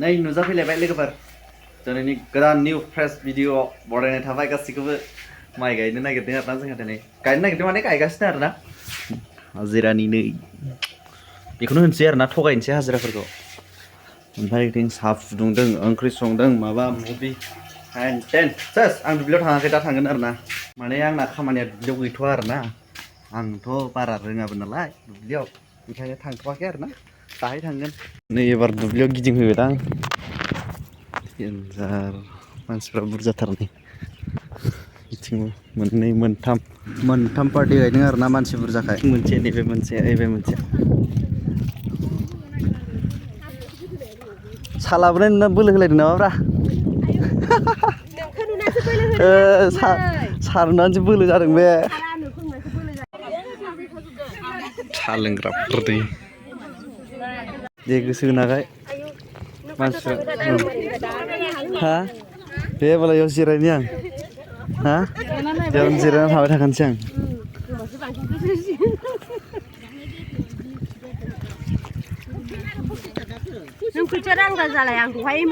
नै नुजाफैलायबाय लोगोफोर दिनैनि गोदान निउ फ्रेश भिडिअ बरायनाय थाबाय गासैखौबो माइ गायनो नागिरदों आरोना जोंहा दिनै गायनो नागिरदों माने गायगासिनो आरोना हाजिरानि नै बेखौनो होनसै आरोना थगायनोसै हाजिराफोरखौ ओमफ्राय बिथिं साहा फुदुंदों ओंख्रि संदों माबा माबि हेन टेन सेस आं दुब्लियाव थाङाखै दा थांगोन आरोना माने आंना खामानिया दुब्लियाव गैथ'वा आरोना आंथ' बारा रोङाबो नालाय दुब्लियाव ओंखायनो थांथ'वाखै आरोना दाहाय थांगोन नै एबार दुब्लियाव गिदिंफैबायदां देन्जार मानसिफ्रा बुरजाथार नै बिथिं मोननै मोनथाम पार्टि गायदों आरोना मानसि बुरजाखाय मोनसे नैबे मोनसे सालाबोनाय नुना बोलो होलायदों नामाब्रा सारनानैसो बोलो जादों बे साहा लोंग्राफोर दै दे गोसो होनाखै मानसिफ्रा हा दे होमबालाय बेयाव जिरायनि आं हा बेयावनो जिरायनानै थाबाय थाखानोसै आं नों खोथिया रानग्रा जालाय आं दहाय